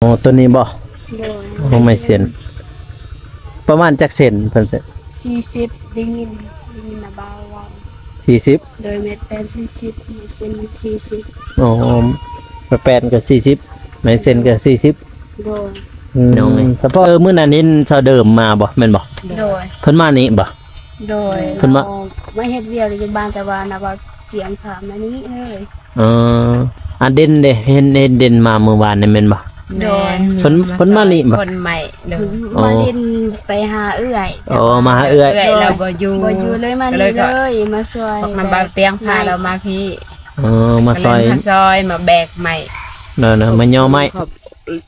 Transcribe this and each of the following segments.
ໂອ້ ໂຕນີ້ບໍ່? ໂດຍ ໂອ້ ໄມ້ເຊັນ ປະມານຈັກເຊັນເພິ່ນ? ສີ່ສິບ ໄດ້ຍິນ ໄດ້ຍິນນະບ່າວເວົ້າ ສີ່ສິບ ໂດຍ ແມ່ນແປນສີ່ສິບ ໄມ້ເຊັນສີ່ສິບ ໂອ້ ແປນກໍສີ່ສິບ ໄມ້ເຊັນກໍສີ່ສິບ ໂດຍ ອືມ ສະເພາະ ເອີ ມື້ນັ້ນເຫັນຊາວເດີມມາບໍ່ ແມ່ນບໍ່? ໂດຍ ເພິ່ນມານີ້ບໍ່? ໂດຍ ເພິ່ນມາ ມາເຮັດວຽກຢູ່ບ້ານ ແຕ່ວ່ານະວ່າຕຽງພາມານີ້ເລີຍ ເອີ ອາ ເດັ່ນເດ້ ເຫັນ ເຫັນເດັ່ນມາມື້ວານນີ້ແມ່ນບໍ່? ໂດຍ ແມ່ນ ເພິ່ນ ເພິ່ນມານີ້ບໍ່? ຄົນໃໝ່ ໂດຍ ອໍ ມາຫຼິ້ນໄປຫາເອື້ອຍ ອໍ ມາຫາເອື້ອຍ ເອື້ອຍລາວບໍ່ຢູ່ ບໍ່ຢູ່ເລີຍ ມານີ້ເລີຍ ມາຊ່ວຍ ພວກນຳບ່າວຕຽງພາລາວມາພີ້ ອໍ ມາຊ່ອຍ ມາຊ່ອຍ ມາແບກໄມ້ ເນາະ ມາຍໍໄມ້ ຂອບ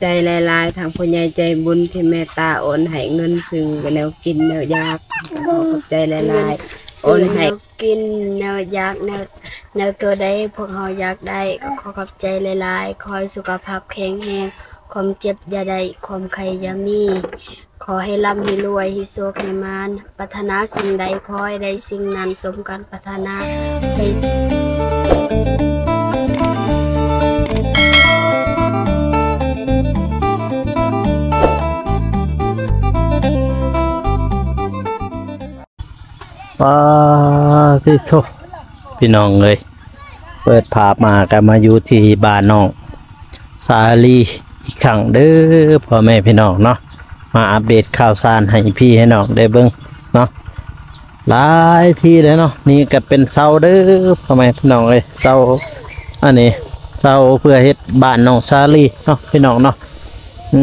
ໃຈຫຼາຍໆ ທາງຜູ້ໃຫຍ່ໃຈບຸນທີ່ເມດຕາໂອນໃຫ້ເງິນຊື້ແນວກິນແນວຢາກ ຂໍຂອບໃຈຫຼາຍໆ ໂອນໃຫ້ ກິນແນວຢາກ ແນວ ແນວຕົວໃດພວກເຮົາຢາກໄດ້ ກໍຂໍຂອບໃຈຫຼາຍໆ ຂໍໃຫ້ສຸຂະພາບແຂງແຮງ ຄວາມເຈັບຢ່າໄດ້ ຄວາມໄຂ້ຢ່າມີ ຂໍໃຫ້ລ່ຳໃຫ້ລວຍ ໃຫ້ໂຊກໃຫ້ໝານ ປາດຖະໜາສິ່ງໃດ ຂໍໃຫ້ໄດ້ສິ່ງນັ້ນສົມຄວາມປາດຖະໜາ ປາຕິໂທ ພີ່ນ້ອງເອີຍ ເປີດພາບມາກໍມາຢູ່ທີ່ບ້ານນ້ອງສາລີອີກຄັ້ງເດີ ພໍ່ແມ່ພີ່ນ້ອງເນາະ ມາອັບເດດຂ່າວສານໃຫ້ພີ່ໃຫ້ນ້ອງໄດ້ເບິ່ງເນາະ ຫຼາຍທີແລ້ວເນາະ ນີ້ກໍເປັນເສົາເດີ ພໍ່ແມ່ພີ່ນ້ອງເອີຍ ເສົາ ອັນນີ້ເສົາເພື່ອເຮັດບ້ານນ້ອງສາລີເນາະ ພີ່ນ້ອງເນາະ ອື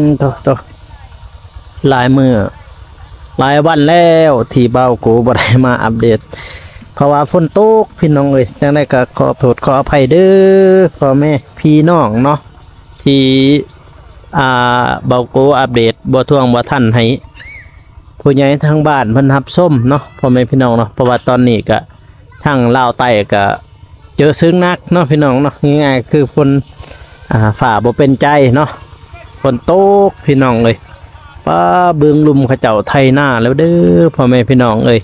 ມ ໂຕ ໂຕ ຫຼາຍມື້ຫຼາຍວັນແລ້ວທີ່ບ່າວໂກບໍ່ໄດ້ມາອັບເດດ ເພາະວ່າຝົນຕົກພີ່ນ້ອງເອີຍ ຈັ່ງໃດກໍຂໍໂທດຂໍອະໄພເດີພໍ່ແມ່ພີ່ນ້ອງເນາະ ທີ່ ອ່າ ບ່າວໂກອັບເດດບໍ່ທ່ວງບໍ່ທັນໃຫ້ຜູ້ໃຫຍ່ທາງບ້ານເພິ່ນຮັບຊົມເນາະ ພໍ່ແມ່ພີ່ນ້ອງເນາະ ເພາະວ່າຕອນນີ້ກະ ທາງລາວໃຕ້ກະເຈີເຊິ່ງໜັກເນາະພີ່ນ້ອງເນາະ ງ່າຍໆຄືຝົນ ອ່າ ຟ້າບໍ່ເປັນໃຈເນາະ ຝົນຕົກພີ່ນ້ອງເອີຍ ປ້າ ເບື້ອງລຸ່ມເຂົາເຈົ້າໄຖນາແລ້ວເດີ ພໍ່ແມ່ພີ່ນ້ອງເອີຍ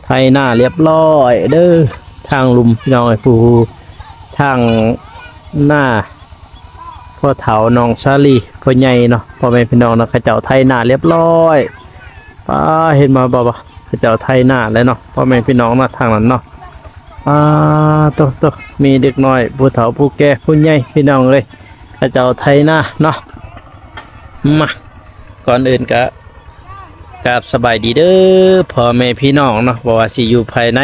ໄຖນາລຽບລ້ອຍເດີ ທາງລຸ່ມພີ່ນ້ອງເອີຍ ຜູ້ ທາງນາ ພໍ່ເຖົ້ານ້ອງສາລີ ພໍ່ໃຫຍ່ເນາະ ພໍ່ແມ່ພີ່ນ້ອງເນາະ ເຂົາເຈົ້າໄຖນາລຽບລ້ອຍ ປ້າ ເຫັນບໍ່ ບໍ່ ບໍ່ ເຂົາເຈົ້າໄຖນາແລ້ວເນາະ ພໍ່ແມ່ພີ່ນ້ອງເນາະ ທາງນັ້ນເນາະ ປ້າ ໂຕ ໂຕ ມີເດັກນ້ອຍ ຜູ້ເຖົ້າ ຜູ້ແກ່ ຜູ້ໃຫຍ່ ພີ່ນ້ອງເອີຍ ເຂົາເຈົ້າໄຖນາເນາະ ມາ ກ່ອນອື່ນກະກາບສະບາຍດີເດີ ພໍ່ແມ່ພີ່ນ້ອງເນາະ ບໍ່ວ່າຊິຢູ່ພາຍໃນ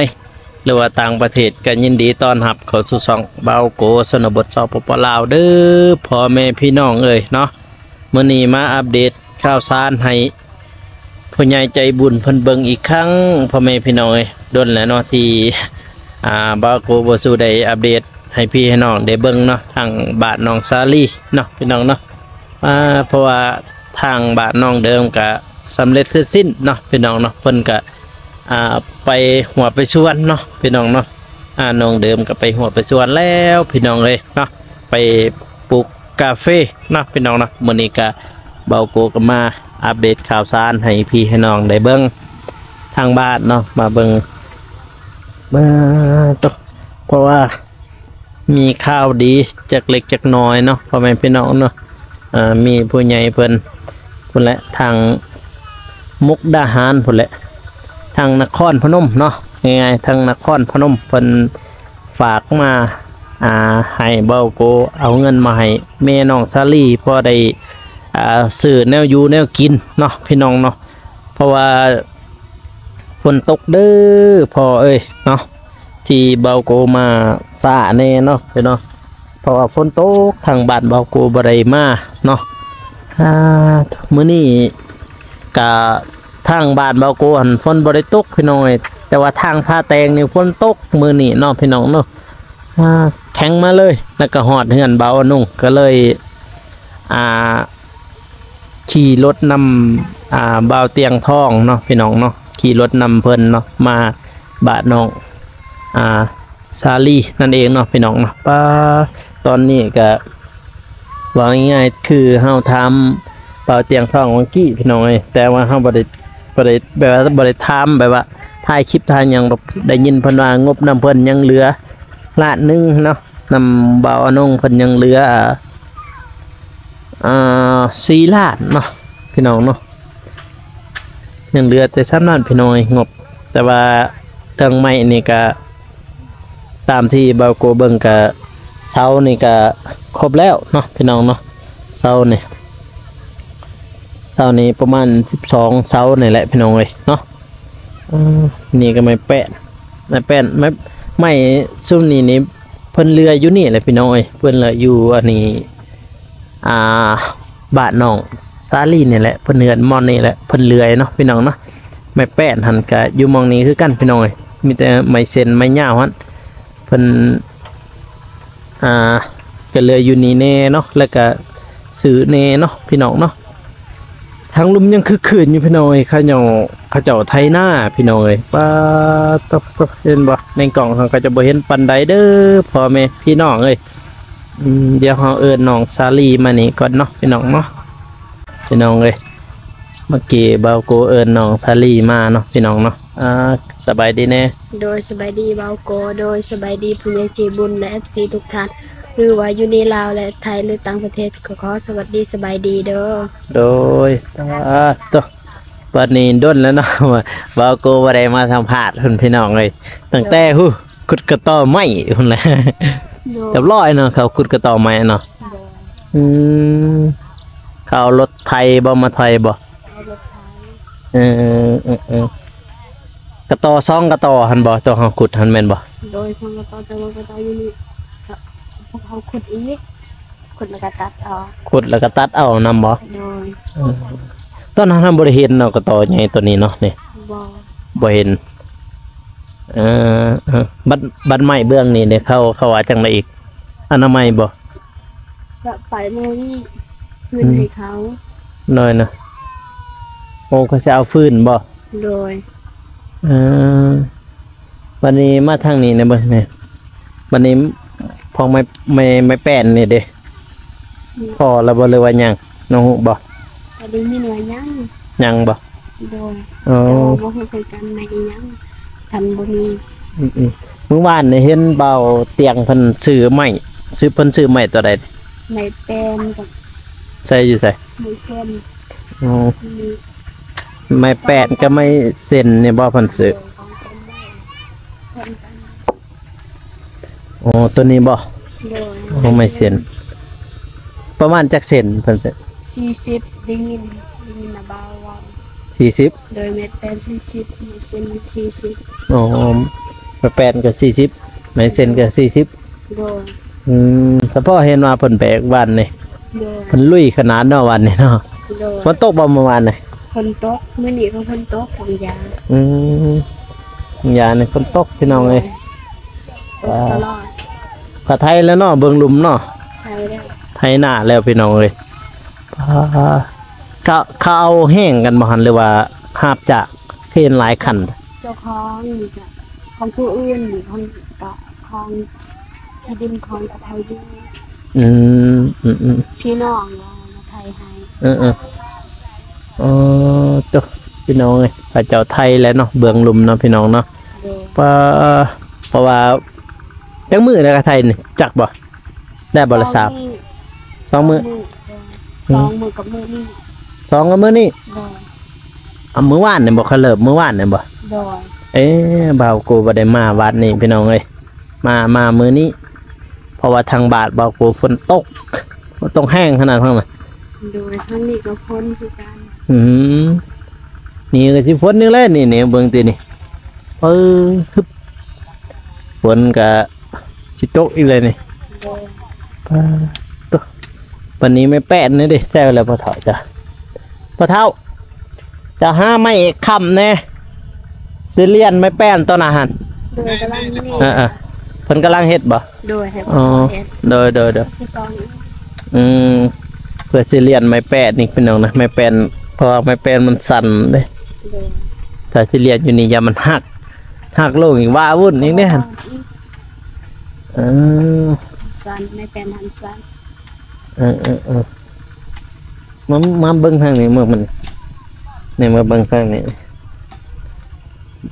ຫຼືວ່າຕ່າງປະເທດ ກໍຍິນດີຕ້ອນຮັບເຂົ້າສູ່ຊ່ອງບ່າວໂກຊົນນະບົດ ສປປ ລາວ ເດີ ພໍ່ແມ່ພີ່ນ້ອງເອີຍເນາະ ມື້ນີ້ມາອັບເດດຂ່າວສານໃຫ້ຜູ້ໃຫຍ່ໃຈບຸນເພິ່ນເບິ່ງອີກຄັ້ງ ພໍ່ແມ່ພີ່ນ້ອງເອີຍ ດົນແລ້ວເນາະທີ່ ອ່າ ບ່າວໂກບໍ່ສູ່ໄດ້ອັບເດດໃຫ້ພີ່ໃຫ້ນ້ອງໄດ້ເບິ່ງເນາະ ທາງບ້ານນ້ອງສາລີເນາະ ພີ່ນ້ອງເນາະ ອ່າ ເພາະວ່າທາງບ້ານນ້ອງເດີມກະສຳເລັດເສັດສິ້ນເນາະ ພີ່ນ້ອງເນາະ ເພິ່ນກະ ອ່າ ໄປຮົ້ວໄປສວນເນາະ ພີ່ນ້ອງເນາະ ອ່າ ນ້ອງເດີມກໍໄປຮົ້ວໄປສວນແລ້ວ ພີ່ນ້ອງເອີຍເນາະ ໄປປູກກາເຟເນາະ ພີ່ນ້ອງເນາະ ມື້ນີ້ກໍບ່າວໂກກໍມາອັບເດດຂ່າວສານໃຫ້ພີ່ໃຫ້ນ້ອງໄດ້ເບິ່ງ ທາງບ້ານເນາະ ມາເບິ່ງ ເບິ່ງ ເພາະວ່າ ມີຂ່າວດີຈັກເລັກຈັກນ້ອຍເນາະ ພໍ່ແມ່ພີ່ນ້ອງເນາະ ເອີ ມີຜູ້ໃຫຍ່ເພິ່ນ ພຸ້ນແຫຼະ ທາງມຸກດາຫານພຸ້ນແຫຼະ ທາງນະຄອນພະນົມເນາະ ງ່າຍໆ ທາງນະຄອນພະນົມ ເພິ່ນຝາກມາ ອ່າ ໃຫ້ບ່າວໂກເອົາເງິນມາໃຫ້ແມ່ນ້ອງສາລີ ພໍໄດ້ ອ່າ ຊື້ແນວຢູ່ແນວກິນເນາະ ພີ່ນ້ອງເນາະ ເພາະວ່າຝົນຕົກເດີພໍ່ເອີຍເນາະ ທີ່ບ່າວໂກມາຊ້າແດ່ເນາະພີ່ນ້ອງ ເພາະວ່າຝົນຕົກ ທາງບ້ານບ່າວໂກບໍ່ໄດ້ມາເນາະ ອ່າ ມື້ນີ້ກະທາງບ້ານບ່າວໂກຫັ້ນຝົນບໍ່ໄດ້ຕົກພີ່ນ້ອງເອີຍ ແຕ່ວ່າທາງທ່າແຕງນີ້ຝົນຕົກມື້ນີ້ເນາະ ພີ່ນ້ອງເນາະ ອ່າ ແຂ່ງມາເລີຍ ແລ້ວກໍຮອດເຮືອນບ່າວອະນຸງ ກໍເລີຍ ອ່າ ຂີ່ລົດນຳ ອ່າ ບ່າວຕຽງທອງເນາະ ພີ່ນ້ອງເນາະ ຂີ່ລົດນຳເພິ່ນເນາະ ມາບ້ານນ້ອງ ອ່າ ສາລີນັ້ນເອງເນາະ ພີ່ນ້ອງເນາະ ປາ ຕອນນີ້ກະ ເວົ້າງ່າຍໆ ຄືເຮົາຖາມບ່າວຕຽງທອງເມື່ອກີ້ ພີ່ນ້ອງເອີຍ ແຕ່ວ່າເຮົາບໍ່ໄດ້ ບໍ່ໄດ້ ແບບວ່າບໍ່ໄດ້ຖາມ ແບບວ່າຖ່າຍຄລິບຖ່າຍຫຍັງດອກ ໄດ້ຍິນເພິ່ນວ່າງົບນຳເພິ່ນຍັງເຫຼືອລ້ານໜຶ່ງເນາະ ນຳບ່າວອະນົງເພິ່ນຍັງເຫຼືອ ອ່າ ສີ່ລ້ານເນາະພີ່ນ້ອງເນາະ ຍັງເຫຼືອແຕ່ສ່ຳນັ້ນພີ່ນ້ອງເອີຍ ງົບ. ແຕ່ວ່າເລື່ອງໄມ້ນີ້ກະ ຕາມທີ່ບ່າວໂກເບິ່ງກະ ເສົານີ້ກະຄົບແລ້ວເນາະພີ່ນ້ອງເນາະ. ເສົານີ້ ເສົານີ້ປະມານສິບສອງເສົານີ້ແຫຼະພີ່ນ້ອງເອີຍເນາະ. ເອີ ນີ້ກໍໄມ້ແປ້ນ ໄມ້ແປ້ນ ໄມ້ ໄມ້ຊຸມນີ້ນີ້ ເພິ່ນເຫຼືອຢູ່ນີ້ແຫຼະພີ່ນ້ອງເອີຍ ເພິ່ນເຫຼືອຢູ່ອັນນີ້ ອ່າ ບ້ານນ້ອງສາລີນີ້ແຫຼະ ເພິ່ນເຮືອນໝ່ອງນີ້ແຫຼະ ເພິ່ນເລື່ອເນາະພີ່ນ້ອງເນາະ. ໄມ້ແປ້ນຫັ້ນກະຢູ່ໝ່ອງນີ້ຄືກັນພີ່ນ້ອງເອີຍ ມີແຕ່ໄມ້ເສັ້ນໄມ້ຍາວຫັ້ນ ເພິ່ນ ອ່າ ກະເຫຼືອຢູ່ນີ້ແດ່ເນາະ ແລ້ວກະຊື້ແດ່ເນາະພີ່ນ້ອງເນາະ. ທາງລຸ່ມຍັງຄຶກຄື້ນຢູ່ພີ່ນ້ອງເອີຍ ເຂົາເຈົ້າ ເຂົາເຈົ້າໄຖນາພີ່ນ້ອງເອີຍ. ປາດໂທ້ ເຫັນບໍ່ ໃນກ້ອງເຮົາກໍຈະບໍ່ເຫັນປານໃດເດີ ພໍ່ແມ່ພີ່ນ້ອງເອີຍ. ອືມ ດຽວເຮົາເອີ້ນນ້ອງສາລີມານີ້ກ່ອນເນາະພີ່ນ້ອງເນາະ. ພີ່ນ້ອງເອີຍ ເມື່ອກີ້ບ່າວໂກເອີ້ນນ້ອງສາລີມາເນາະພີ່ນ້ອງເນາະ. ອ່າ ສະບາຍດີແດ່. ໂດຍ ສະບາຍດີບ່າວໂກ. ໂດຍ ສະບາຍດີຜູ້ໃຫຍ່ໃຈບຸນ ແລະ ເອັຟຊີທຸກທ່ານ ຫຼືວ່າຢູ່ໃນລາວ ແລະ ໄທ ຫຼືຕ່າງປະເທດ ກໍຂໍສະຫວັດດີສະບາຍດີເດີ. ໂດຍ ປາດໂທ້ ບັດນີ້ດົນແລ້ວເນາະ ບ່າວໂກບໍ່ໄດ້ມາສຳພາດພຸ້ນພີ່ນ້ອງເອີຍ ຕັ້ງແຕ່ ໂດຍ ຫູ ຂຸດກະຕໍໄມ້ພຸ້ນແຫຼະ. ໂດຍ ຮຽບຮ້ອຍເນາະ ເຂົາຂຸດກະຕໍໄມ້ເນາະ. ໂດຍ ອືມ ເຂົາເອົາລົດໄຖບໍ່ ມາໄຖບໍ່? ເອົາລົດໄຖ. ເອີ ເອີ ເອີ ກະຕໍສອງກະຕໍຫັ້ນບໍ່ ໂຕເຮົາຂຸດຫັ້ນແມ່ນບໍ່? ໂດຍ ສອງກະຕໍ ແຕ່ວ່າກະຕໍຢູ່ນີ້ ພວກເຮົາຂຸດອີກ ຂຸດແລ້ວກໍຕັດເອົາ. ຂຸດແລ້ວກໍຕັດເອົານຳບໍ່? ໂດຍ ເອີ ຕອນນັ້ນເຮົາບໍ່ໄດ້ເຫັນເນາະ ກະຕໍໃຫຍ່ໂຕນີ້ເນາະ ນີ້ ບໍ່ ບໍ່ເຫັນ. ເອີ ເອີ ບັດ ບັດໄມ້ເບື້ອງນີ້ເດ້ ເຂົາ ເຂົາວ່າຈັ່ງໃດອີກ ອະນາໄມບໍ່? ກະໄປມື້ນີ້ ຄືນໃຫ້ເຂົາ. ໂດຍນະ ໂອ້ ເຂົາຊິເອົາຄືນບໍ່? ໂດຍ ເອີ ບັດນີ້ມາທາງນີ້ນະເບິ່ງນີ້ ບັດນີ້ພວກໄມ້ ໄມ້ ໄມ້ແປ້ນນີ້ເດ້ ພໍແລ້ວບໍ່ ຫຼືວ່າຍັງ ນ້ອງຮູ້ບໍ່? ກໍໄດ້ຍິນວ່າຍັງ ຍັງບໍ່? ໂດຍ ໂອ້ ແຕ່ວ່າບໍ່ຮູ້ຄືກັນ ໄມ້ອີຫຍັງ ຄັນບໍ່ມີ. ອືມໆ ມື້ວານນີ້ເຫັນບ່າວຕຽງເພິ່ນຊື້ໄມ້ ຊື້ ເພິ່ນຊື້ໄມ້ຕົວໃດ? ໄມ້ແປ້ນກັບ ໃສ່ຢູ່ໃສ? ໄມ້ເສັ້ນ. ອໍ ອືມ ໄມ້ແປ້ນກັບໄມ້ເສັ້ນນີ້ບໍ່ ເພິ່ນຊື້? ໂດຍ ຂອງເພິ່ນໄດ້ ເພິ່ນກັນ. ອໍ ໂຕນີ້ບໍ່? ໂດຍ ຂອງໄມ້ເສັ້ນ ປະມານຈັກເຊັນເພິ່ນຊື້? ສີ່ສິບ ໄດ້ຍິນ ໄດ້ຍິນນະບ່າວເວົ້າ ສີ່ສິບ. ໂດຍ ໄມ້ແປ້ນສີ່ສິບ ໄມ້ເສັ້ນສີ່ສິບ. ອໍ ໄມ້ແປ້ນກໍສີ່ສິບ ໄມ້ເສັ້ນກໍສີ່ສິບ. ໂດຍ ອືມ ສະເພາະເຫັນວ່າເພິ່ນແບກວານນີ້. ໂດຍ ເພິ່ນລຸຍຂະໜາດເນາະວານນີ້ເນາະ. ໂດຍ ຝົນຕົກບໍ່ມື້ວານນີ້? ຝົນຕົກ ມື້ນີ້ກໍຝົນຕົກ ຂອງຢາ. ອືມ ຂອງຢານີ້ຝົນຕົກພີ່ນ້ອງເອີຍ. ໂດຍ ຕົກຕະຫຼອດ. ກະໄຖແລ້ວເນາະ ເບິ່ງລຸ່ມເນາະ ໄຖແລ້ວ ໄຖນາແລ້ວພີ່ນ້ອງເອີຍ. ປາ ເຂົາ ເຂົາເອົາແຮງກັນບໍ່ຫັ້ນ ຫຼືວ່າຮັບຈ້າງ? ຄືເຫັນຫຼາຍຄັນ ເຈົ້າຂອງນີ້ກະຂອງຜູ້ອື່ນ ນີ້ຂອງ ກະຂອງທີ່ດິນຂອງກະເຂົາຢູ່. ອືມ ອືມໆ ພີ່ນ້ອງເຮົາມາໄຖໃຫ້. ເອີໆ ອໍ ໂຕ ພີ່ນ້ອງເອີຍ ເຂົາເຈົ້າໄຖແລ້ວເນາະ ເບື້ອງລຸ່ມເນາະ ພີ່ນ້ອງເນາະ. ໂດຍ ປາ ເພາະວ່າ ຈັກມື້ແລ້ວກະໄຖນີ້ ຈັກບໍ່? ໄດ້ບໍ່ລະຊາວ? ສອງມື້ ສອງມື້ ສອງມື້ ອືມ ສອງມື້ກັບມື້ນີ້ ສອງກັບມື້ນີ້. ໂດຍ ອາ ມື້ວານນີ້ບໍ່? ເຂົາເລີ່ມມື້ວານນີ້ບໍ່? ໂດຍ ເອ ບ່າວໂກບໍ່ໄດ້ມາວັດນີ້ພີ່ນ້ອງເອີຍ ມາ ມາມື້ນີ້ ເພາະວ່າທາງບ້ານບ່າວໂກຝົນຕົກ ຝົນຕົກແຮງຂະໜາດນັ້ນນະ. ໂດຍ ທາງນີ້ກໍຝົນຄືກັນ. ອືມ ນີ້ກໍຊິຝົນນີ້ແຫຼະ ນີ້ ນີ້ເບິ່ງຕິນີ້ ເອີ ຮຶບ ຝົນກະ ຊິຕົກອີກແລ້ວນີ້. ໂດຍ ປາດໂທ້ ບັດນີ້ໄມ້ແປ້ນນີ້ເດ້ ໃສ່ແລ້ວພໍ່ເຖົ້າຈ້ະ ພໍ່ເຖົ້າ ຈະຫາໄມ້ຄ້ຳແດ່ ຊິລຽນໄມ້ແປ້ນໂຕນັ້ນຫັ້ນ. ໂດຍ ກຳລັງນີ້ ເອີໆ ເພິ່ນກຳລັງເຮັດບໍ່? ໂດຍ ໃຫ້ ອໍ ເພິ່ນເຮັດ. ໂດຍໆໆ ຊິຕ້ອງ ອືມ ເພື່ອຊິລຽນໄມ້ແປ້ນນີ້ພີ່ນ້ອງນະ ໄມ້ແປ້ນ ເພາະວ່າໄມ້ແປ້ນມັນສັ້ນເດ້. ໂດຍ ຖ້າຊິລຽນຢູ່ນີ້ຢ້ານມັນຫັກ ຫັກລົງອີກ ວາວຸ້ນອີກເດ້ຫັ້ນ. ເອີ ສັ້ນ ໄມ້ແປ້ນຫັ້ນສັ້ນ. ເອີໆໆ ມາ ມາເບິ່ງທາງນີ້ ມາເບິ່ງ ນີ້ ມາເບິ່ງທາງນີ້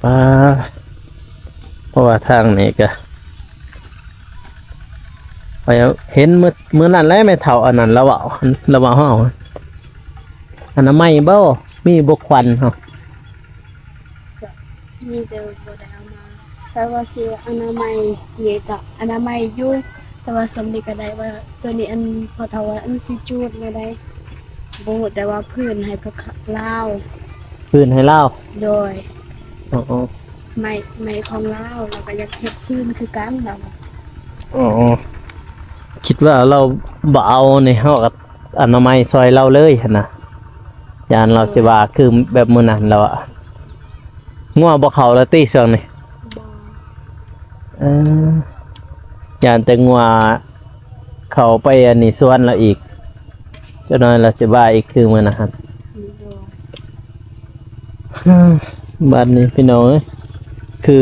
ປາ ເພາະວ່າທາງນີ້ກະ ຂ້ອຍເຫັນມື້ ມື້ນັ້ນແຫຼະ ແມ່ເຖົ້າອັນນັ້ນລາວເວົ້າ ລາວເວົ້າເຮົາ ອະນາໄມບໍ່ ມີບໍ່ຄວັນເຮົາ ກໍມີແຕ່ບໍ່ໄດ້ເອົາມາ ແຕ່ວ່າຊິອະນາໄມນີ້ກໍອະນາໄມຢູ່ ແຕ່ວ່າສ່ຳນີ້ກໍໄດ້ວ່າ ໂຕນີ້ອັນພໍ່ເຖົ້າວ່າອັນຊິຈູດແນວໃດ ບໍ່ຮູ້ ແຕ່ວ່າພື້ນໃຫ້ພວກລາວ ພື້ນໃຫ້ລາວ ໂດຍ ອໍ ໄມ້ ໄມ້ຂອງລາວ ລາວກໍຢາກເຮັດພື້ນຄືກັນລາວ ອໍ ຄິດວ່າລາວບໍ່ເອົານີ້ ເຮົາກໍອະນາໄມຊ່ອຍລາວເລີຍຫັ້ນນະ ຢ້ານລາວຊິວ່າຄືແບບມື້ນັ້ນລາວອະ ງົວບໍ່ເຂົ້າແລ້ວຕິຊ່ວງນີ້ ບໍ່ ເອີ ຢ້ານແຕ່ງົວເຂົ້າໄປອັນນີ້ສວນລາວອີກ ຈັກໜ້ອຍລາວຊິວ່າອີກຄືມື້ນັ້ນຫັ້ນ ໂດຍ ບາດນີ້ພີ່ນ້ອງເອີຍ ຄື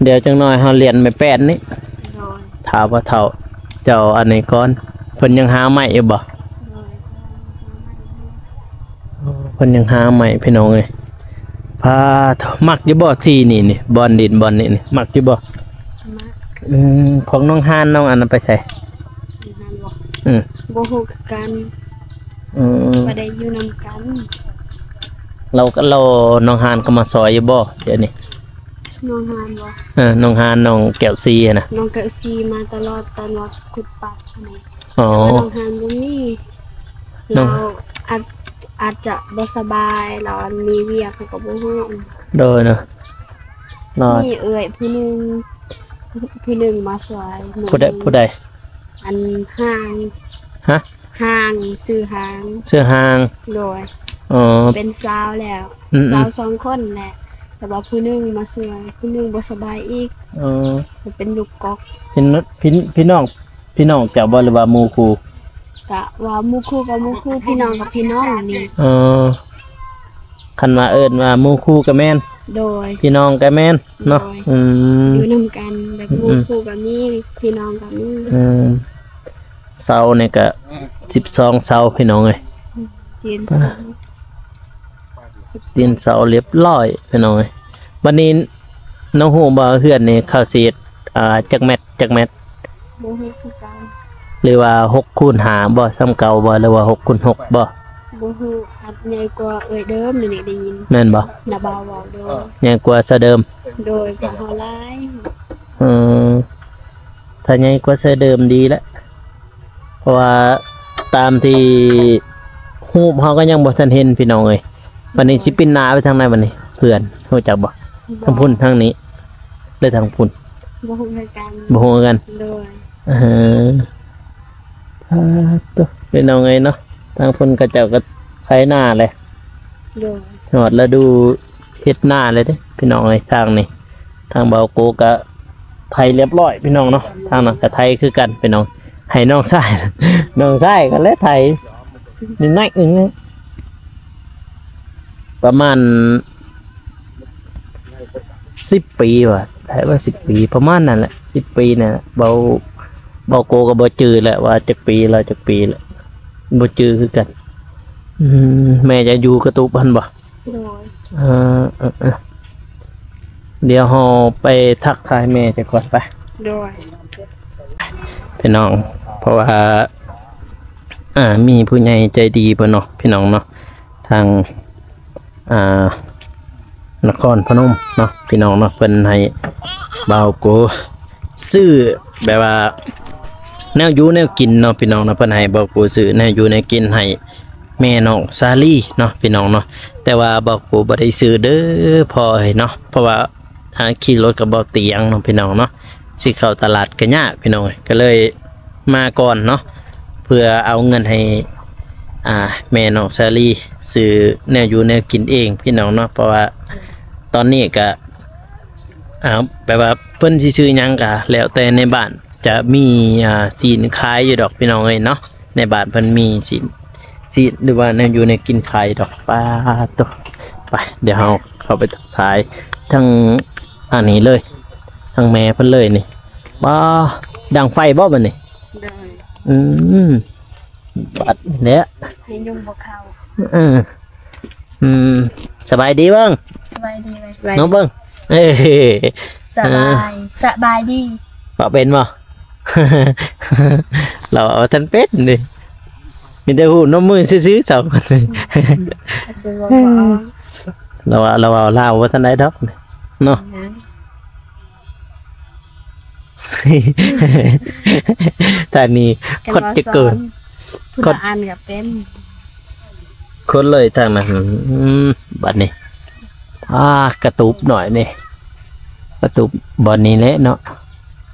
ດຽວຈັກໜ້ອຍເຮົາລຽນໄມ້ແປ້ນນີ້ ໂດຍ ຖ້າວ່າເຖົ້າເຈົ້າອັນນີ້ກ່ອນ ເພິ່ນຍັງຫາໄມ້ຢູ່ບໍ່? ໂດຍ ເພິ່ນຍັງຫາໄມ້ພີ່ນ້ອງເອີຍ ພາໂທ ມັກຢູ່ບໍ່ທີ່ນີ້ນີ້ ບ່ອນດິນບ່ອນນີ້ນີ້ ມັກຢູ່ບໍ່? ມັກ ອືມ ຂອງນ້ອງຮານນ້ອງອັນນັ້ນໄປໃສ? ນ້ອງຮານບໍ່? ອືມ ບໍ່ຮູ້ຄືກັນ ອືມ ບໍ່ໄດ້ຢູ່ນຳກັນ ລາວ ລາວ ນ້ອງຮານກໍມາຊ່ອຍຢູ່ບໍ່ດຽວນີ້? ນ້ອງຮານບໍ່? ເອີ ນ້ອງຮານ ນ້ອງແກ້ວຊີຫັ້ນນະ ນ້ອງແກ້ວຊີມາຕະຫຼອດຕອນວ່າຂຸດປາກຫັ້ນ ອໍ ແຕ່ວ່ານ້ອງຮານບໍ່ມີ ນ້ອງ ລາວອາດ ອາດຈະບໍ່ສະບາຍ ລາວອັນມີວຽກ ເຮົາກໍບໍ່ຮູ້ ໂດຍ ໂດຍ ໂດຍ ມີເອື້ອຍຜູ້ໜຶ່ງ ຜູ້ໜຶ່ງມາຊ່ວຍ ຜູ້ໃດ ຜູ້ໃດ? ອັນ ຮາງ ຮະ? ຮາງ ຊື່ຮາງ ຊື່ຮາງ ໂດຍ ອໍ ເປັນຊາວແລ້ວ ອືມໆ ຊາວສອງຄົນແຫຼະ ແຕ່ວ່າຜູ້ໜຶ່ງມາຊ່ວຍ ຜູ້ໜຶ່ງບໍ່ສະບາຍອີກ ອໍ ເປັນລູກກອກ ເປັນ ພີ່ ພີ່ນ້ອງ ພີ່ນ້ອງເຈົ້າບໍ່ ຫຼືວ່າໝູ່ຄູ່? ກະວ່າໝູ່ຄູ່ກໍໝູ່ຄູ່ ພີ່ນ້ອງກໍພີ່ນ້ອງນີ້ ອໍ ຄັນວ່າເອີ້ນວ່າໝູ່ຄູ່ກໍແມ່ນ ໂດຍ ພີ່ນ້ອງກໍແມ່ນເນາະ ໂດຍ ອືມ ຢູ່ນຳກັນແບບ ອືມໆ ໝູ່ຄູ່ກໍມີ ພີ່ນ້ອງກໍມີ ອືມ ເສົານີ້ກໍສິບສອງເສົາພີ່ນ້ອງເອີຍ ຕີນເສົາ ຕີນເສົາລຽບລ້ອຍພີ່ນ້ອງເອີຍ ບັດນີ້ນ້ອງຮູ້ບໍ່ ເຮືອນນີ້ເຂົາຊິເຮັດ ອ່າ ຈັກແມັດ ຈັກແມັດ? ບໍ່ຮູ້ຄືກັນ ຫຼືວ່າຫົກຄູນຫ້າບໍ່ ສ່ຳເກົ່າບໍ່ ຫຼືວ່າຫົກຄູນຫົກບໍ່? ບໍ່ຮູ້ ອາດໃຫຍ່ກວ່າເອື້ອຍເດີມນີ້ໄດ້ຍິນ ແມ່ນບໍ່? ນ້າບ່າວເວົ້າ ໂດຍ ໃຫຍ່ກວ່າຊະເດີມ ໂດຍ ກວ່າເຮົາຫຼາຍ ເອີ ຖ້າໃຫຍ່ກວ່າຊະເດີມດີແລ້ວ ເພາະວ່າຕາມທີ່ຮູບເຮົາກໍຍັງບໍ່ທັນເຫັນພີ່ນ້ອງເອີຍ ບັດນີ້ຊິປິ່ນໜ້າໄປທາງໃດບັດນີ້ ເພື່ອນຮູ້ຈັກບໍ່? ບໍ່ ທາງພຸ້ນທາງນີ້ ຫຼືທາງພຸ້ນ? ບໍ່ຮູ້ຄືກັນ ບໍ່ຮູ້ຄືກັນ ໂດຍ ເອີ ປາດໂທ້ ພີ່ນ້ອງເອີຍເນາະ ທາງພຸ້ນເຂົາເຈົ້າກໍໄຖນາແຫຼະ ໂດຍ ຮອດລະດູເຮັດນາແລ້ວເດ້ພີ່ນ້ອງເອີຍ ທາງນີ້ ທາງບ່າວໂກກໍໄຖລຽບລ້ອຍພີ່ນ້ອງເນາະ ທາງນັ້ນກໍໄຖຄືກັນພີ່ນ້ອງ ໃຫ້ນ້ອງຊາຍ ນ້ອງຊາຍກໍແລະໄຖ ນິດໜ້ອຍໜຶ່ງ ປະມານສິບປີວ່າ ໄດ້ວ່າສິບປີ ປະມານນັ້ນແຫຼະ ສິບປີນັ້ນແຫຼະ ເບົາ ເບົາໂກກໍບໍ່ຈື່ແລ້ວວ່າຈັກປີແລ້ວ ຈັກປີແລ້ວ ບໍ່ຈື່ຄືກັນ ອືມ ແມ່ຈະຢູ່ກະຕຸບຫັ້ນບໍ່? ໂດຍ ເອີ ເອີ ເອີ ດຽວເຮົາໄປທັກທາຍແມ່ຈັກກ່ອນໄປ ໂດຍ ພີ່ນ້ອງ ເພາະວ່າ ອ່າ ມີຜູ້ໃຫຍ່ໃຈດີເພິ່ນເນາະ ພີ່ນ້ອງເນາະ ທາງ ອ່າ ນະຄອນພະນົມເນາະ ພີ່ນ້ອງເນາະ ເພິ່ນໃຫ້ບ່າວໂກຊື້ ແບບວ່າແນວຢູ່ແນວກິນເນາະ ພີ່ນ້ອງເນາະ ເພິ່ນໃຫ້ບ່າວໂກຊື້ແນວຢູ່ແນວກິນໃຫ້ແມ່ນ້ອງສາລີເນາະ ພີ່ນ້ອງເນາະ ແຕ່ວ່າບ່າວໂກບໍ່ໄດ້ຊື້ເດີພໍ່ເອີຍເນາະ ເພາະວ່າ ອ່າ ຂີ່ລົດກັບເບົາຕຽງເນາະ ພີ່ນ້ອງເນາະ ຊິເຂົ້າຕະຫຼາດກໍຍາກ ພີ່ນ້ອງເອີຍ ກໍເລີຍມາກ່ອນເນາະ ເພື່ອເອົາເງິນໃຫ້ ອ່າ ແມ່ນ້ອງສາລີຊື້ແນວຢູ່ແນວກິນເອງ ພີ່ນ້ອງເນາະ ເພາະວ່າຕອນນີ້ກໍ ອ່າ ແບບວ່າເພິ່ນຊິຊື້ຫຍັງກໍແລ້ວແຕ່ໃນບ້ານຈະມີ ອ່າ ຊີ້ນຂາຍຢູ່ດອກ ພີ່ນ້ອງເອີຍເນາະ ໃນບ້ານເພິ່ນມີຊີ້ນ ຊີ້ນ ຫຼືວ່າແນວຢູ່ແນວກິນຂາຍດອກ ປາດໂທ້ ໄປ ດຽວເຮົາເຂົ້າໄປທັກທາຍທາງອັນນີ້ເລີຍ ທາງແມ່ເພິ່ນເລີຍນີ້ ປາ ດັງໄຟບໍ່ບັດນີ້? ໂດຍ ອືມ ບັດແຫຼະ ໃຫ້ຍຸງບໍ່ເຂົ້າ ເອີ ອືມ ສະບາຍດີເບິ່ງ ສະບາຍດີ ເບິ່ງ ເອີ ສະບາຍ ເອີ ສະບາຍດີ ເວົ້າເປັນບໍ່? ລາວເວົ້າບໍ່ທັນເປັນເດ້ ມີແຕ່ຮູ້ນົມມືຊື່ໆ ສອງຄົນນີ້ ອືມ ລາວເວົ້າ ລາວເວົ້າລາວບໍ່ທັນໄດ້ດອກເນາະ ແມ່ນ ທາງນີ້ຄົດຈະເກີນ ຄົດ ຜູ້ລະອັນກໍເປັນ ຄົດເລີຍທາງນັ້ນ ອືມ ບັດນີ້ ອ່າ ກະຕູບໜ້ອຍນີ້ ກະຕູບບ່ອນນີ້ແຫຼະເນາະ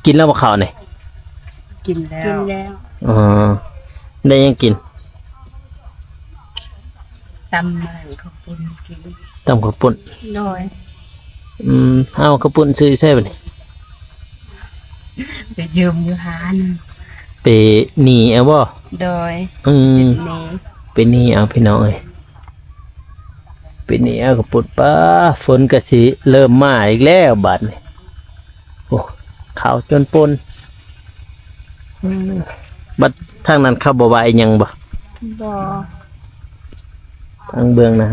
ກິນແລ້ວບໍ່ເຂົ້ານີ້? ກິນແລ້ວ ກິນແລ້ວ ອໍ ໄດ້ຫຍັງກິນ? ຕຳເຂົ້າປຸ້ນກິນ ຕຳເຂົ້າປຸ້ນ ໂດຍ ອືມ ເອົາເຂົ້າປຸ້ນຊື້ໃສບັດນີ້? ໄປຢືມຢູ່ຮ້ານ ໄປໜີເອົາບໍ່? ໂດຍ ອືມ ໄປໜີເອົາພີ່ນ້ອງເອີຍ ໄປໜີເອົາເຂົ້າປຸ້ນ ປ້າ ຝົນກໍຊິເລີ່ມມາອີກແລ້ວບາດນີ້ ໂອ້ ຂາວຈົນປົນ ອືມ ບັດທາງນັ້ນເຂົາບໍ່ວ່າອີ່ຫຍັງບໍ່? ບໍ່ ທາງເບື້ອງນັ້ນ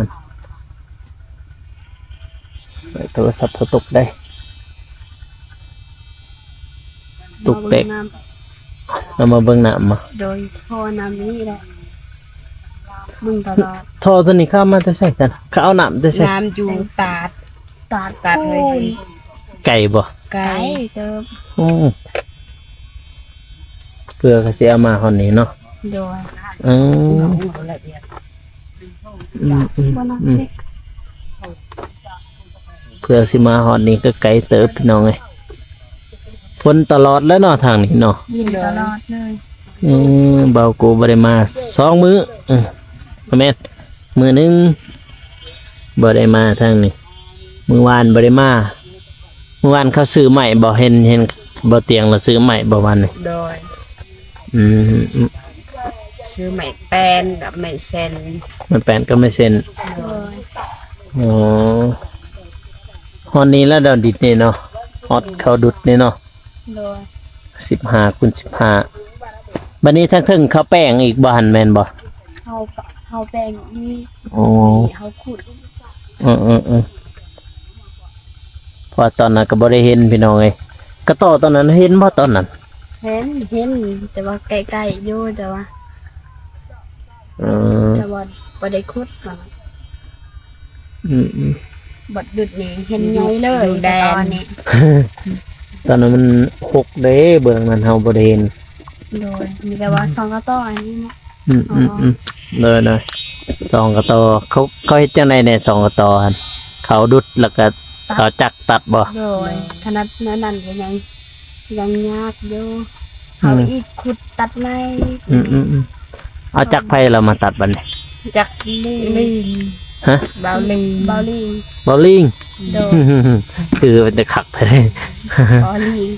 ໂທລະສັບເຂົາຕົກໄດ໋ ຕົກແຕກ ເອົາມາເບິ່ງນ້ຳ ເອົາມາເບິ່ງນ້ຳບໍ່? ໂດຍ ເພາະວ່ານ້ຳນີ້ແຫຼະ ເບິ່ງຕະຫຼອດ ທໍ່ໂຕນີ້ເຂົາເອົາມາແຕ່ໃສກັນ? ເຂົາເອົານ້ຳແຕ່ໃສ? ນ້ຳຢູ່ຕາດ ຕາດ ຕາດເລີຍ ໄກບໍ່? ໄກ ໄກເຕີບ ໂອ້ ເພື່ອເຂົາຊິເອົາມາຮອດນີ້ເນາະ ໂດຍ ອືມ ອືມ ອືມ ອືມ ເພື່ອຊິມາຮອດນີ້ກໍໄກເຕີບພີ່ນ້ອງເອີຍ ຝົນຕະຫຼອດແລ້ວເນາະທາງນີ້ເນາະ ຝົນຕະຫຼອດເລີຍ ອືມ ບ່າວໂກບໍ່ໄດ້ມາສອງມື້ ອືມ ບໍ່ແມ່ນ ມື້ໜຶ່ງບໍ່ໄດ້ມາທາງນີ້ ມື້ວານບໍ່ໄດ້ມາ ມື້ວານເຂົາຊື້ໄມ້ບໍ່? ເຫັນ ເຫັນບ່າວຕຽງລາວຊື້ໄມ້ບໍ່ວານນີ້? ໂດຍ ອືມ ຊື້ໄມ້ແປ້ນກັບໄມ້ເສັ້ນ ໄມ້ແປ້ນກັບໄມ້ເສັ້ນ ໂດຍ ອໍ ຮອດນີ້ແລ້ວດອກດິນນີ້ເນາະ ຮອດເຂົາດຸດນີ້ເນາະ ໂດຍ ສິບຫ້າຄູນສິບຫ້າ ບັດນີ້ທາງເທິງເຂົາແປງອີກບໍ່ຫັ້ນແມ່ນບໍ່? ເຂົາ ເຂົາແປງນີ້ ອໍ ເຂົາຂຸດ ເອີໆໆ ເພາະວ່າຕອນນັ້ນກໍບໍ່ໄດ້ເຫັນພີ່ນ້ອງເອີຍ ກະຕໍຕອນນັ້ນເຫັນບໍ່ຕອນນັ້ນ? ເຫັນ ເຫັນ ແຕ່ວ່າໃກ້ໆຢູ່ ແຕ່ວ່າ ເອີ ແຕ່ວ່າບໍ່ໄດ້ຂຸດ ອືມໆ ບັດດຸດນີ້ເຫັນໃຫຍ່ເລີຍ ແຕ່ຕອນນີ້ ຕອນນັ້ນມັນຫົກເດ້ ເບື້ອງນັ້ນເຮົາບໍ່ໄດ້ເຫັນ ໂດຍ ມີແຕ່ວ່າສອງກະຕໍອັນນີ້ເນາະ ອືມໆໆ ໂດຍໆ ສອງກະຕໍ ເຂົາ ເຂົາເຮັດຈັ່ງໃດແດ່ສອງກະຕໍຫັ້ນ? ເຂົາດຸດແລ້ວກະເອົາຈັກຕັດບໍ່? ໂດຍ ຂະໜາດນັ້ນກໍຍັງ ຍັງຍາກຢູ່ ອືມ ເຮົາອີກຂຸດຕັດໃໝ່ ອືມໆໆ ເອົາຈັກໃຜລາວມາຕັດບັດນີ້? ຈັກລີງ ລີງ ຮະ? ບ່າວລີງ ບ່າວລີງ ບ່າວລີງ ໂດຍ ຊື່ເປັນຕາຄັກແທ້ ບ່າວລີງ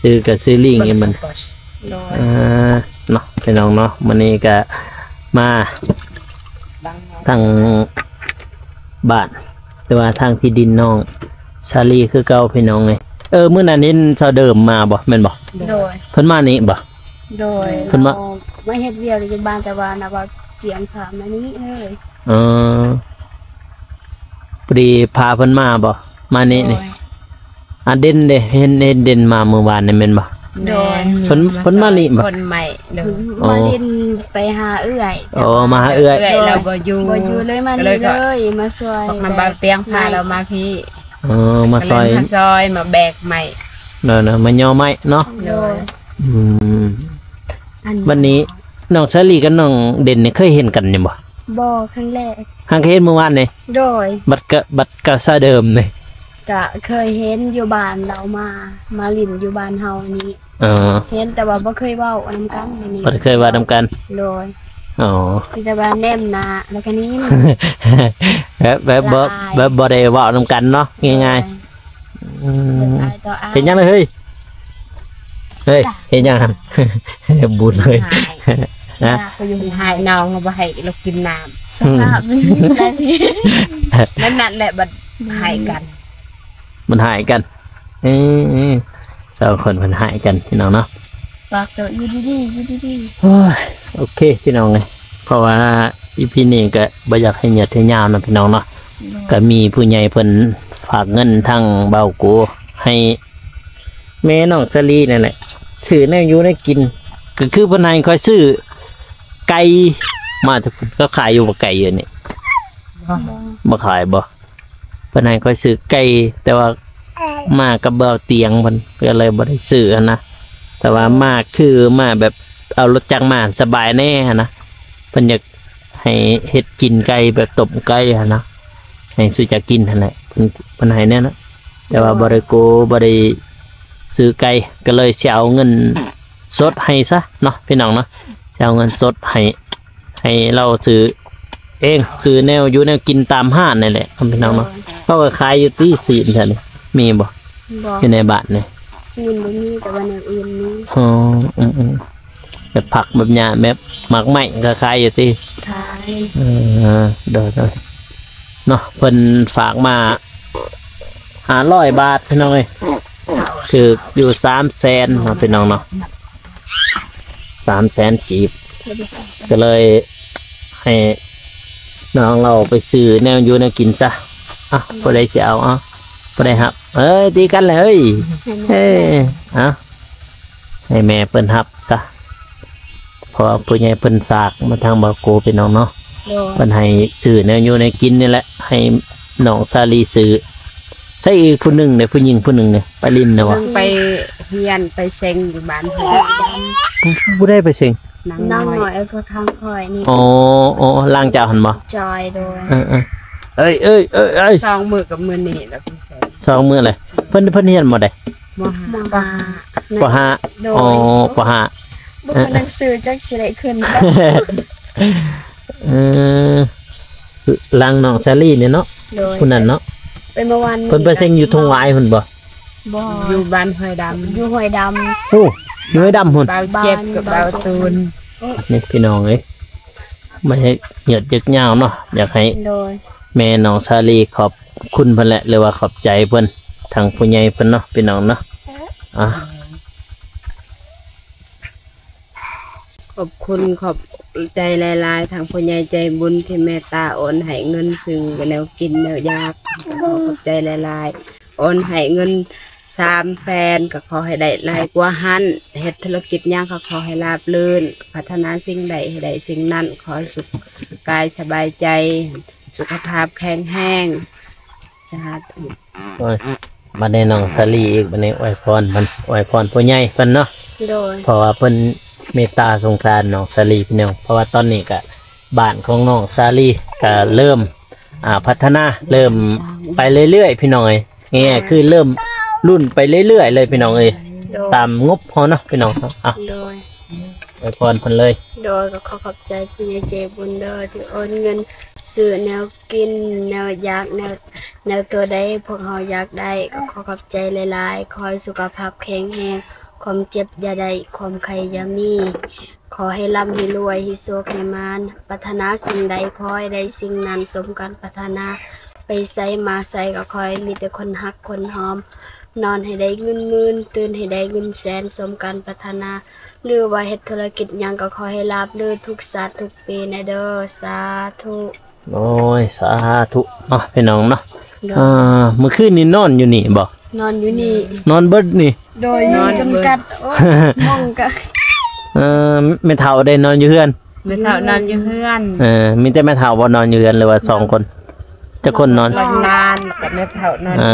ຊື່ກໍຊື່ລີງນີ້ມັນ ໂດຍ ອ່າ ເນາະ ພີ່ນ້ອງເນາະ ມື້ນີ້ກໍມາທາງບ້ານ ຫຼືວ່າທາງທີ່ດິນນ້ອງສາລີຄືເກົ່າ ພີ່ນ້ອງເອີຍ ເອີ ມື້ນັ້ນເຫັນຊາວເດີມມາບໍ່ ແມ່ນບໍ່? ໂດຍ ເພິ່ນມານີ້ບໍ່? ໂດຍ ເພິ່ນມາ ເຮົາມາເຮັດວຽກຢູ່ບ້ານ ແຕ່ວ່ານະວ່າຕຽງພາມານີ້ເອີຍ ເອີ ພໍດີພາເພິ່ນມາບໍ່? ມານີ້ນີ້ ໂດຍ ອາ ເດັ່ນເດ້ ເຫັນ ເຫັນເດັ່ນມາມື້ວານນີ້ແມ່ນບໍ່? ໂດຍ ເພິ່ນ ເພິ່ນມານີ້ບໍ່? ຄົນໃໝ່ ໂດຍ ອໍ ມາຫຼິ້ນໄປຫາເອື້ອຍ ອໍ ມາຫາເອື້ອຍ ເອື້ອຍລາວບໍ່ຢູ່ ບໍ່ຢູ່ເລີຍ ມານີ້ເລີຍ ມາຊ່ວຍ ພວກນຳບ່າວຕຽງພາລາວມາພີ້ ອໍ ມາຊ່ອຍ ມາຊ່ອຍ ມາແບກໄມ້ ເນາະ ມາຍໍໄມ້ເນາະ ໂດຍ ອືມ ອັນ ບັດນີ້ນ້ອງສາລີກັບນ້ອງເດັ່ນນີ້ເຄີຍເຫັນກັນຢູ່ບໍ່? ບໍ່ ຄັ້ງແລກ ຫາກເຫັນມື້ວານນີ້ ໂດຍ ບັດກະ ບັດກະຊາເດີມນີ້ ກະເຄີຍເຫັນຢູ່ບ້ານລາວມາ ມາຫຼິ້ນຢູ່ບ້ານເຮົານີ້ ອໍ ເຫັນແຕ່ວ່າບໍ່ເຄີຍເວົ້ານຳກັນນີ້ ບໍ່ໄດ້ເຄີຍເວົ້ານຳກັນ ໂດຍ ອໍ ມີແຕ່ວ່າແນມໜ້າ ແລ້ວກະນີ້ ແບບ ແບບບໍ່ ຫຼາຍ ແບບບໍ່ໄດ້ເວົ້ານຳກັນເນາະ ງ່າຍໆ ໂດຍ ອືມ ເປັນຫຍັງລະເຮີ້ຍ? ເຮີ້ຍ ເຮັດຫຍັງຫັ້ນ? ບຸນເຮີ້ຍ ຮະ? ຫາຍ ນ້ອງບໍ່ໃຫ້ລາວກິນນ້ຳ ສະພາບມັນແບບນັ້ນແຫຼະ ບັດຫາຍກັນ ມັນຫາຍກັນ ເອີ ສອງຄົນເພິ່ນຫາຍກັນ ພີ່ນ້ອງເນາະ ປາກໂຕຢູ່ດີໆ ຢູ່ດີໆ ໂອ້ຍ ໂອເຄ ພີ່ນ້ອງເອີຍ ເພາະວ່າອີພີນີ້ກະບໍ່ຢາກໃຫ້ຍືດໃຫ້ຍາວເນາະ ພີ່ນ້ອງເນາະ ໂດຍ ກະມີຜູ້ໃຫຍ່ເພິ່ນຝາກເງິນທາງບ່າວໂກໃຫ້ ແມ່ນ້ອງສາລີນັ້ນແຫຼະ ຊື້ແນວຢູ່ແນວກິນ ກໍຄືເພິ່ນໃຫ້ຂ້ອຍຊື້ໄກ່ມາ. ເຂົາຂາຍຢູ່ບໍ່ໄກ່ຢູ່ນີ້? ບໍ່ຂາຍບໍ່? ເພິ່ນໃຫ້ຂ້ອຍຊື້ໄກ່ ແຕ່ວ່າມາກັບບ່າວຕຽງເພິ່ນ ກໍເລີຍບໍ່ໄດ້ຊື້ຫັ້ນນະ. ແຕ່ວ່າມາຄືມາແບບເອົາລົດຈັກມາສະບາຍແດ່ຫັ້ນນະ. ເພິ່ນຢາກໃຫ້ເຮັດກິນໄກ່ ແບບຕົ້ມໄກ່ຫັ້ນນະ ໃຫ້ສູ່ຈັກກິນຫັ້ນແຫຼະ. ເພິ່ນ ເພິ່ນໃຫ້ແນວນັ້ນ ແຕ່ວ່າບໍ່ໄດ້ໂກ ບໍ່ໄດ້ຊື້ໄກ່ ກໍເລີຍຊິເອົາເງິນສົດໃຫ້ຊະເນາະ ພີ່ນ້ອງເນາະ. ຊິເອົາເງິນສົດໃຫ້ ໃຫ້ລາວຊື້ເອງ ຊື້ແນວຢູ່ແນວກິນຕາມຮ້ານນີ້ແຫຼະ ພີ່ນ້ອງເນາະ. ເຂົາກໍຂາຍຢູ່ຕິ ຊີ້ນຊັ້ນ ມີບໍ່? ບໍ່ ຢູ່ໃນບ້ານນີ້ ຊີ້ນບໍ່ມີ ແຕ່ວ່າແນວອື່ນມີ. ອໍ ອືມໆ ແບບຜັກແບບຫຍ້າ ແບບໝາກໄມ້ກໍຂາຍຢູ່ຕິ? ຂາຍ. ເອີ ໂດຍໆ ເນາະ ເພິ່ນຝາກມາຫ້າຮ້ອຍບາດ ພີ່ນ້ອງເອີຍ. ຖືກຢູ່ສາມແສນເນາະ ພີ່ນ້ອງເນາະ ສາມແສນກີບ ກໍເລີຍໃຫ້ນ້ອງລາວໄປຊື້ແນວຢູ່ແນວກິນຊະ. ອ່ະ ຜູ້ໃດຊິເອົາ? ເອົາ ຜູ້ໃດຮັບ? ເອີຍ ຕີກັນແລ້ວເອີຍ. ເອີຍ ເອົາ ໃຫ້ແມ່ເພິ່ນຮັບຊະ ເພາະວ່າຜູ້ໃຫຍ່ເພິ່ນຝາກມາທາງບ່າວໂກ ພີ່ນ້ອງເນາະ. ໂດຍ ເພິ່ນໃຫ້ຊື້ແນວຢູ່ແນວກິນນີ້ແຫຼະ ໃຫ້ນ້ອງສາລີຊື້. ໃສອີກຜູ້ໜຶ່ງເດ ຜູ້ຍິງຜູ້ໜຶ່ງເດ ໄປຫຼິ້ນແລ້ວບໍ່? ໄປຮຽນໄປເສັງຢູ່ບ້ານ. ຜູ້ໃດໄປເສັງ? ນາງນ້ອຍ ນ້ອງນ້ອຍ ເອີ ພວກທາງຂ້ອຍນີ້. ອໍ ອໍ ຫຼັງຈາກຫັ້ນບໍ່? ຈອຍ ໂດຍ. ເອີ ເອີ ເອີຍ ເອີຍ ເອີຍ ສອງມື້ກັບມື້ນີ້ລະໄປເສັງ ສອງມື້ເລີຍ. ເພິ່ນ ເພິ່ນຮຽນບໍ່ໄດ້? ມໍຫ້າ ປໍຫ້າ. ປໍຫ້າ. ໂດຍ. ອໍ ປໍຫ້າ ບໍ່ມີໜັງສື ຈັກຊິໄດ້ຂຶ້ນ. ເອີ ຫຼັງນ້ອງສາລີນີ້ເນາະ. ໂດຍ. ຜູ້ນັ້ນເນາະ ໄປເມື່ອວານນີ້. ເພິ່ນໄປເສັງຢູ່ທົ່ງຫວາຍພຸ້ນບໍ່? ບໍ່ ຢູ່ບ້ານຫ້ວຍດຳ. ຢູ່ຫ້ວຍດຳ. ໂອ້ ຢູ່ຫ້ວຍດຳພຸ້ນ. ບ່າວເຈັບກັບບ່າວຕູນ. ນີ້ພີ່ນ້ອງເອີຍ ມາເຮັດເຫຍື້ອດເຢັກຍາວເນາະ. ຢາກໃຫ້ ໂດຍ ແມ່ນ້ອງສາລີຂອບຄຸນເພິ່ນແຫຼະ ຫຼືວ່າຂອບໃຈເພິ່ນ ທາງຜູ້ໃຫຍ່ເພິ່ນເນາະ ພີ່ນ້ອງເນາະ. ອ່າ ຂອບຄຸນ ຂອບໃຈຫຼາຍໆ ທາງຜູ້ໃຫຍ່ໃຈບຸນທີ່ເມດຕາໂອນໃຫ້ເງິນຊື້ແນວກິນແນວຢາກ. ຂໍຂອບໃຈຫຼາຍໆ ໂອນໃຫ້ເງິນສາມແສນ ກໍຂໍໃຫ້ໄດ້ຫຼາຍກວ່າຫັ້ນ. ເຮັດທຸລະກິດຫຍັງກໍຂໍໃຫ້ລາບລື່ນ ປາດຖະໜາສິ່ງໃດໃຫ້ໄດ້ສິ່ງນັ້ນ. ຂໍໃຫ້ສຸກກາຍສະບາຍໃຈ ສຸຂະພາບແຂງແຮງ. ສາທຸ. ໂອ້ຍ ບັດນີ້ນ້ອງສາລີອີກ ບັດນີ້ອວຍພອນເພິ່ນ ອວຍພອນຜູ້ໃຫຍ່ເພິ່ນເນາະ. ໂດຍ. ເພາະວ່າເພິ່ນເມດຕາສົງສານນ້ອງສາລີພີ່ນ້ອງ ເພາະວ່າຕອນນີ້ກະບ້ານຂອງນ້ອງສາລີກະເລີ່ມ ອ່າ ພັດທະນາ ເລີ່ມໄປເລື້ອຍໆ ພີ່ນ້ອງເອີຍ. ງ່າຍໆ ຄືເລີ່ມລຸ້ນໄປເລື້ອຍໆ ເລີຍພີ່ນ້ອງເອີຍ. ໂດຍ. ຕາມງົບເຮົາເນາະ ພີ່ນ້ອງເນາະ. ອ່ະ ໂດຍ. ອວຍພອນເພິ່ນເລີຍ. ໂດຍ. ກໍຂໍຂອບໃຈຜູ້ໃຫຍ່ໃຈບຸນເດີ ທີ່ໂອນເງິນຊື້ແນວກິນ ແນວຢາກ ແນວ ແນວຕົວໃດພວກເຮົາຢາກໄດ້ ກໍຂໍຂອບໃຈຫຼາຍໆ. ຂໍໃຫ້ສຸຂະພາບແຂງແຮງ ຄວາມເຈັບຢ່າໄດ້ ຄວາມໄຂ້ຢ່າມີ. ຂໍໃຫ້ລ່ຳໃຫ້ລວຍ ໃຫ້ໂຊກໃຫ້ໝານ ປາດຖະໜາສິ່ງໃດຂໍໃຫ້ໄດ້ສິ່ງນັ້ນສົມການປາດຖະໜາ. ໄປໃສມາໃສກໍຂໍໃຫ້ມີແຕ່ຄົນຮັກຄົນຫອມ. ນອນໃຫ້ໄດ້ເງິນໝື່ນ ຕື່ນໃຫ້ໄດ້ເງິນແສນ ສົມການປາດຖະໜາ. ຫຼືວ່າເຮັດທຸລະກິດຫຍັງກໍຂໍໃຫ້ລາບລື່ນທຸກຊາດທຸກປີແດ່ເດີ. ສາທຸ. ໂອ້ຍ ສາທຸເນາະ ພີ່ນ້ອງເນາະ. ໂດຍ. ອ່າ ມື້ຄືນນີ້ນອນຢູ່ນີ້ບໍ່? ນອນຢູ່ນີ້. ນອນເບິດນີ້? ໂດຍ. ນອນຈົນກັດ ໂອ້ຍ ມອງກະ ເອີ ແມ່ເຖົ້າໄດ້ນອນຢູ່ເຮືອນ? ແມ່ເຖົ້ານອນຢູ່ເຮືອນ. ເອີ ມີແຕ່ແມ່ເຖົ້າບໍ່ນອນຢູ່ເຮືອນ ຫຼືວ່າສອງຄົນ? ຈັກຄົນນອນ? ຫຼານ ແລ້ວກໍແມ່ເຖົ້ານອນ. ເອີ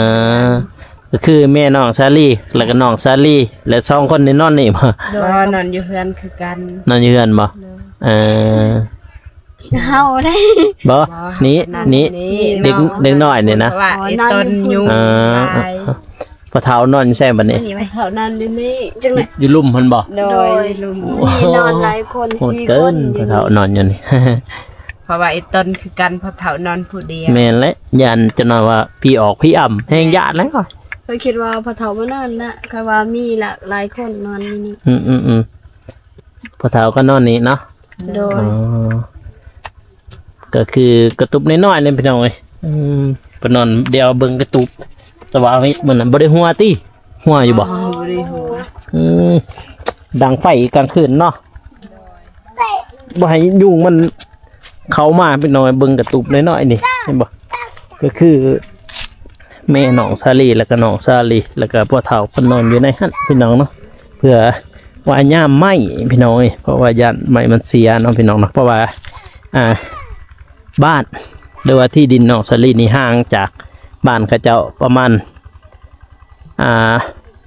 ກໍຄືແມ່ນ້ອງສາລີ ແລ້ວກໍນ້ອງສາລີ ແລະ ສອງຄົນນີ້ນອນນີ້ບໍ່? ໂດຍ. ນອນຢູ່ເຮືອນຄືກັນ. ນອນຢູ່ເຮືອນບໍ່? ໂດຍ. ເອີ ເຮົາໄດ້ ບໍ່ ນີ້ ນີ້ ນີ້ ເດັກ ເດັກນ້ອຍນີ້ນະ. ເພາະວ່າອີຕົນຍຸງ ເອີ ຫຼາຍ. ພໍ່ເຖົ້ານອນຢູ່ໃສບັດນີ້? ພໍ່ເຖົ້ານອນຢູ່ນີ້. ຢູ່ລຸ່ມຫັ້ນບໍ່? ໂດຍ ໂດຍ ຢູ່ລຸ່ມ. ໂອ້ ນອນຫຼາຍຄົນ ໂຫດເກີນ ສີ່ຄົນ. ພໍ່ເຖົ້ານອນຢູ່ນີ້ ເພາະວ່າອີຕົນຄືກັນ ພໍ່ເຖົ້ານອນຜູ້ດຽວ. ແມ່ນແຫຼະ ຢ້ານຈະນອນວ່າຜີອອກຜີອຳ ແຮງຢ້ານແລ້ວ. ຂ້ອຍຄິດວ່າພໍ່ເຖົ້າບໍ່ນອນນະ ຂ້ອຍວ່າມີຫຼາຍ ຫຼາຍຄົນນອນຢູ່ນີ້. ອືມໆໆ ພໍ່ເຖົ້າກໍນອນນີ້ເນາະ. ໂດຍ. ອໍ ກໍຄືກະຕຸບນ້ອຍໆ ເລີຍພີ່ນ້ອງເອີຍ. ອືມ ເພິ່ນນອນດຽວເບິ່ງກະຕຸບ. ແຕ່ວ່າເຮັດມື້ນັ້ນບໍ່ໄດ້ຫົວຕິ? ຫົວຢູ່ບໍ່? ອໍ ບໍ່ໄດ້ຫົວ. ອືມ ດັງໄຟກາງຄືນເນາະ ບໍ່ໃຫ້ຍຸງມັນເຂົ້າມາພີ່ນ້ອງ. ເບິ່ງກະຕຸບນ້ອຍໆ ນີ້ ເຫັນບໍ່? ກໍຄືແມ່ນ້ອງສາລີ ແລ້ວກໍນ້ອງສາລີ ແລ້ວກໍພໍ່ເຖົ້າເພິ່ນນອນຢູ່ໃນຫັ້ນພີ່ນ້ອງເນາະ ເພື່ອ ພະຍາຍາມໄມ້ພີ່ນ້ອງເອີຍ ເພາະວ່າຢ້ານໄມ້ມັນເສຍເນາະພີ່ນ້ອງເນາະ ເພາະວ່າ ອ່າ ບ້ານ ຫຼືວ່າທີ່ດິນນ້ອງສາລີນີ້ຫ່າງຈາກບ້ານເຂົາເຈົ້າປະມານ ອ່າ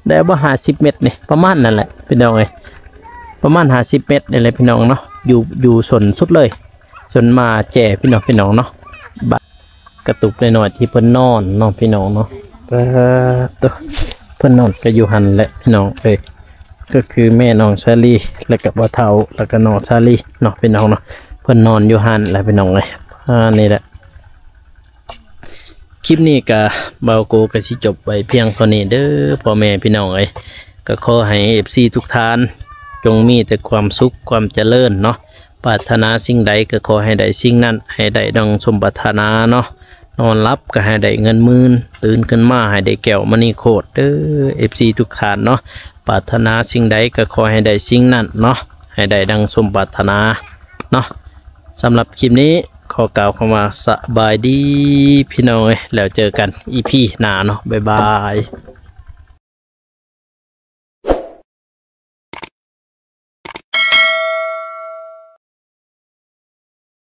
ໄດ້ບໍ່ ຫ້າສິບເມັດນີ້ ປະມານນັ້ນແຫຼະພີ່ນ້ອງເອີຍ ປະມານຫ້າສິບເມັດນີ້ແຫຼະພີ່ນ້ອງເນາະ ຢູ່ ຢູ່ສົ້ນສຸດເລີຍ ຈົນມາແຈພີ່ນ້ອງ ພີ່ນ້ອງເນາະ ບາດກະຕຸກນ້ອຍໆທີ່ເພິ່ນນອນເນາະພີ່ນ້ອງເນາະ ປາດໂທ້ ເພິ່ນນອນກໍຢູ່ຫັ້ນແຫຼະພີ່ນ້ອງເອີຍ ກໍຄືແມ່ນ້ອງສາລີ ແລ້ວກໍບໍ່ເຖົ້າ ແລ້ວກໍນ້ອງສາລີເນາະພີ່ນ້ອງເນາະ ເພິ່ນນອນຢູ່ຫັ້ນແຫຼະພີ່ນ້ອງເອີຍ ອ່າ ນີ້ແຫຼະ ຄລິບນີ້ກະບ່າວໂກກະຊິຈົບໄວ້ພຽງເທົ່ານີ້ເດີພໍ່ແມ່ພີ່ນ້ອງເອີຍ ກະຂໍໃຫ້ເອັຟຊີທຸກທ່ານ ຈົ່ງມີແຕ່ຄວາມສຸກຄວາມຈະເລີນເນາະ ປາດຖະໜາສິ່ງໃດກະຂໍໃຫ້ໄດ້ສິ່ງນັ້ນ ໃຫ້ໄດ້ດັ່ງສົມປາດຖະໜາເນາະ ນອນຫຼັບກະໃຫ້ໄດ້ເງິນໝື່ນ ຕື່ນຂຶ້ນມາໃຫ້ໄດ້ແກ້ວມະນີໂຄດເດີ ເອັຟຊີທຸກທ່ານເນາະ ປາດຖະໜາສິ່ງໃດກະຂໍໃຫ້ໄດ້ສິ່ງນັ້ນເນາະ ໃຫ້ໄດ້ດັ່ງສົມປາດຖະໜາເນາະ ສຳລັບຄລິບນີ້ ຂໍກ່າວຄຳວ່າສະບາຍດີພີ່ນ້ອງເອີຍ ແລ້ວເຈີກັນອີພີໜ້າເນາະ ບາຍບາຍ.